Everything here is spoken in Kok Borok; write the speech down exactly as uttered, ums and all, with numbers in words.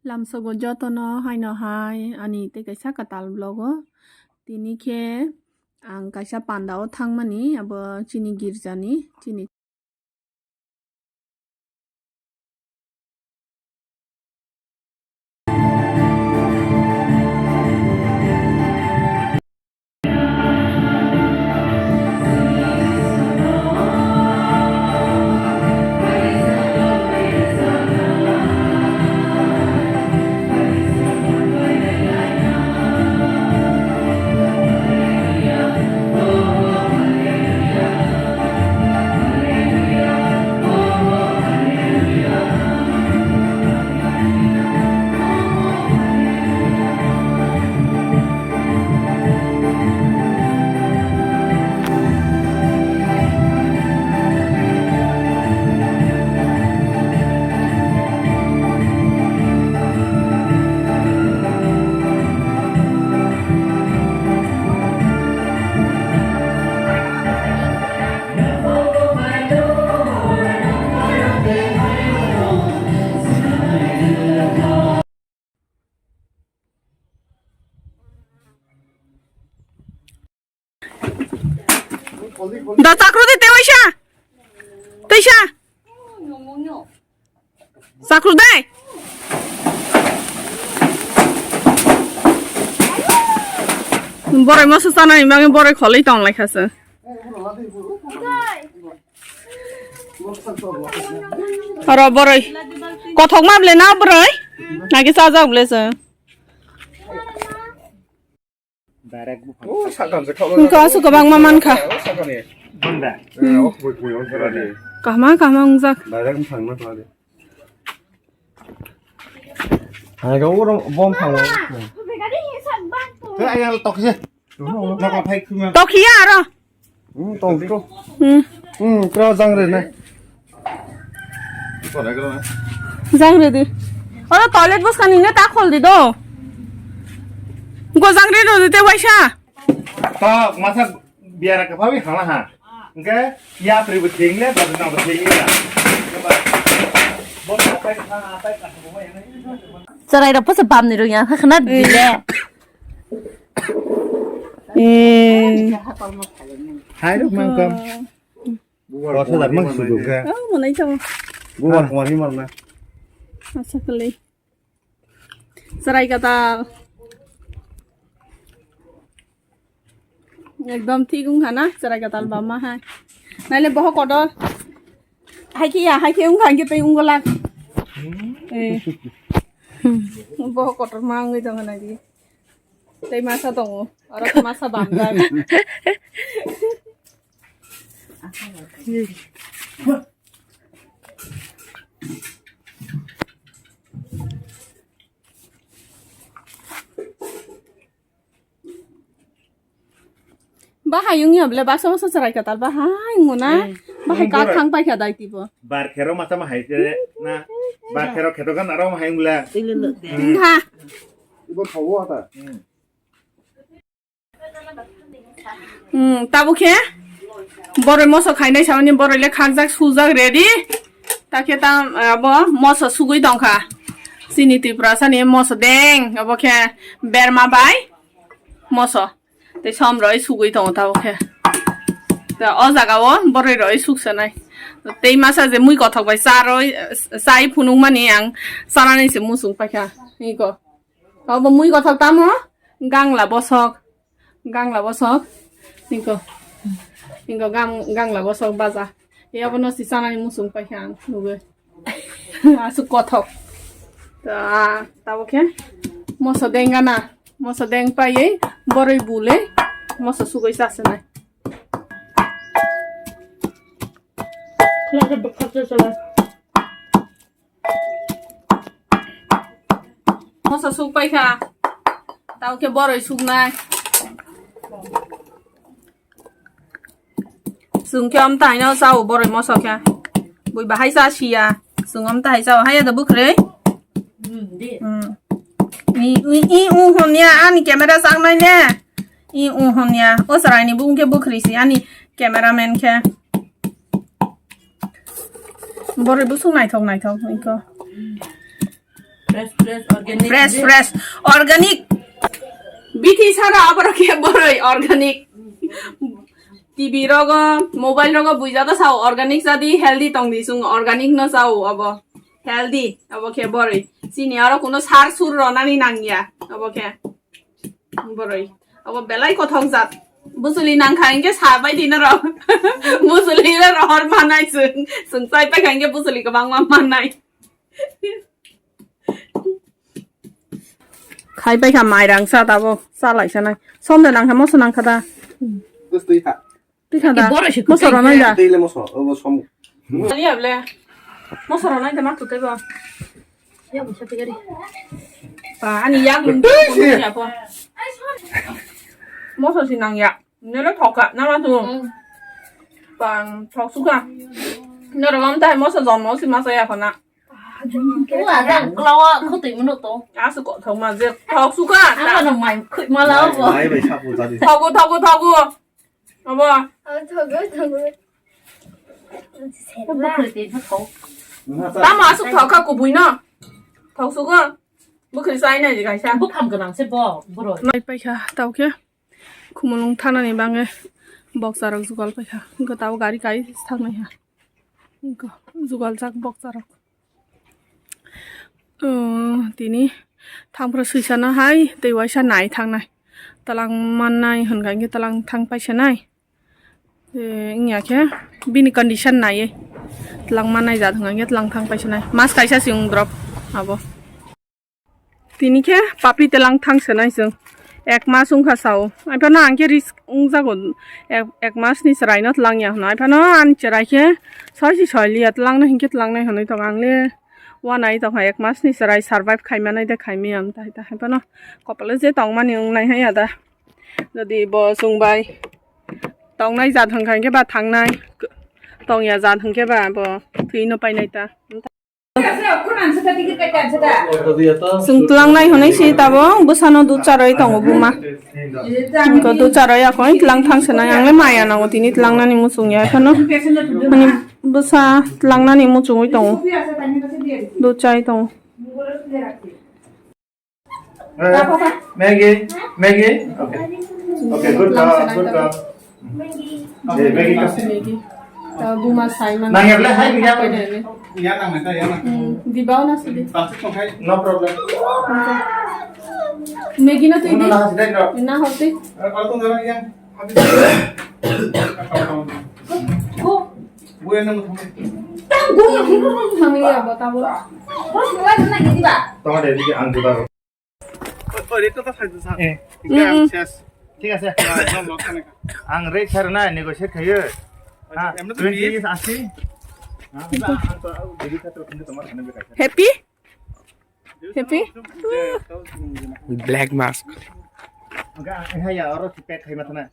Lamsogo jotono haino hai ani tei kaisa kwtal vlog o. Tini khe ang kaisa panda o thangmani, abo chini girjani, chini. Da chakru de tewaisa. Teisa. Chakru dai. Borai moso chanani bagwi borai kholwi tong lai kha se. Oro borai kothok ma ble na borai. Nagi chajak ble se. Direct buphang. Oh, sakam se khawla. Wngkha aswk kwbangma mankha. Oh, sakam ni. Bunda. Eh, oh, bui, bui, oh, sakam ni. Kahma, kahma wngjak. Direct buphang na khawla. Hai, ga oro bom phang. Te ayang tok se. Nokla phai khuma. Tokhiya aro. Hmm, tong to. Hmm. Hmm, kra jangre na. Jangre di. Oro toilet bwskang ni ne ta khol di do. Go jangre do te waisa. To masa biara ka phawi hala ha. Engke ya pri bu thing le, ba na bu thing le. Cherai rok posa bam ni rung ya, khna di le. Eh. Hai rok mang kam. Dosha jar mang sudu ke. Oh, malai tamo. Bubar kuar ni marna. Asa kali. Cherai kwtal. Ekdom thik wngkha na, cherai kwtal bama hai. Naile boho kotor. Hai khe ya, hai khe wngkha, hai khe tei wngwlak. Eh. Boho kotor ma wngwi tongkha nai di. Tei masa tongo, oro khe masa bamjak. Bahai wngya bole baksa baksa cherai kwtal bahai wngmona. Hmm. Bahai kak thang paikha dai tibo. Bar khero masa ma hai se na. Bar khero kheto gan aro ma hai wngla. Wngkha. Ibo thawo ata. Hmm. Hmm, tabuk khe boroi moso khainai samani boroi le khakjak sujak ready. Ta khe ta, abo moso sugui tongkha. Chini Tripura sani moso deng, abo khe berma bai moso. Tei som roi sugui tongo tabuk khe. Ta o jaga o boroi roi suksanai. Tei masa je mui kothok bai cha roi, chai phunukmani ang chanani se muchung paikha. Iko. Obo mui kothok tamo? Gangla bosok. Gangla bosok. Ningko. Ningko gang-, gangla bosok baja. Yabono si chanani muchung paikha ang nugwi. Aswk kothok. Ta, tabo khe moso deng gana. Moso deng paiwi boroi bule. Moso sugwi chasinai. Moso suk paikha. Tao khe boroi suknai. Chwng khe amtahai no chao boroi moso khe. Bui bahai cha siya. Chwng amtahai chao. Haiya da bwkhrwi? Hmm. I, i, i, u hon ya. Ani camera chaknai ne. I, u hon ya. O chwraini bung khe bwkhrwi si. Ani cameraman khe. Boroi bwswk naithok naithok wngkha. Fresh, fresh, organic. Fresh, fresh, organic. Bithi sara aboro khe boroi organic. T V rogo, mobile rogo buijado sao organic jadi healthy tongdi, chwng organic no sao abo. Healthy abo khe boroi. Chini aro kuno sar sur ronani nangya abo khe. Boroi. Abo belai kothok jat. Bujuli nangkha hinkhe sabai di norok. Bujuli ro rohor manai chwng. Chwng chai paikha hinkhe bujuli kwbangma manai. Khai paikha mairang sa tabo. Salai sanai. Som de nangkha, moso nangkha da. Bus twi kha. Twi kha da. Moso ronai da. Twi le moso, obo som. Ani able. Moso ronai da ma tu tebo. Ya, bisa pikir. Pa, ani yang lung ya po. Moso si nangya. Nelo thoka, nama tu. Pa, thok suka. Nero gam tai moso jon mosi masa ya kona. Tu ada kelawa khutui munu to. Asu ko thok ma je thok suka. Apa no mai khui mala bo. Mai bai sapu tadi. Thogo, thogo, thogo. Abo. Thogo, thogo. Tamo asuk thok kha kubui no. Thok sugo. Bukhri sai nai kaisa. Buphang gwnang se bo, bro. Nai paikha tau khe. Khumulwng thanani bangwi boksa rok jugal paikha. Wngkha tau gari kai thangnai ha. Wngkha jugal jak boksa rok. O, tini thangphru swisano hai tei waisa nai thangnai. Twlang mannai hwnkha hinkhe twlang thang paisa nai. E, wngya khe bini condition naiwi twlang mannai jat hwnkha hinkhe twlang thang paisa nai. Mas kaisa se wng drop abo. Tini khe papi twlang thang se nai chwng. Ek mas wngkha sao. Aphano ang khe risk wngjago. Ek, ek mas ni chwrai no twlang ya hwno. Aphano ani chwrai khe soi si soi liya twlang no hinkhe twlang nai hwnwi tongo ang le. Uanai tongkha ek mas ni chwrai survive khai manai de khai maya wng tai ta. Aphano kopolo je tong mani wng nai hai ya da. Jodi bo chwng bai tong nai jat hwnkha hinkhe ba thang nai. Tong ya jat hwnkhe ba bo thwi no pai nai ta. Chwng twlang nai hwnwi si tabuk bwsano dud charwi tongo buma. Wngkha dud charwi yakung twlang thang se nai, ang le maya nango tini twlang nani muchung ya phano. Ani bwsa twlang nani muchungwi tongo. Dud chai tongo. Eh, Maggie, Maggie. Okay. Okay, good girl, good girl. Eh, Maggie, come. Maggie. Ta buma sai man. Nang ya, hai, ya. Apa ini? Ya, nang, nang, ya, nang. Hmm, di bawah nasi di. Plastic kong khai. No problem. Maggie na tu ini. Nang, nang, nang. Na hote. Eh, kalau tu nang yang. Go. Tang go yang huru huru thang ya ba tabo. Bos, wala na ini ba. Tong ada di ang juga. Oh, itu tak saja sah. Eh. Ini ang ses. Thik ase. Ang rate sar na negotiate khayo. Ha, এমনি তো twenty বিশ। Is assi. Ha, ang to dili khato khinde tomar khane beka. Happy? Happy? Black mask. Enggak, eh, ya, oro si pack khai matana.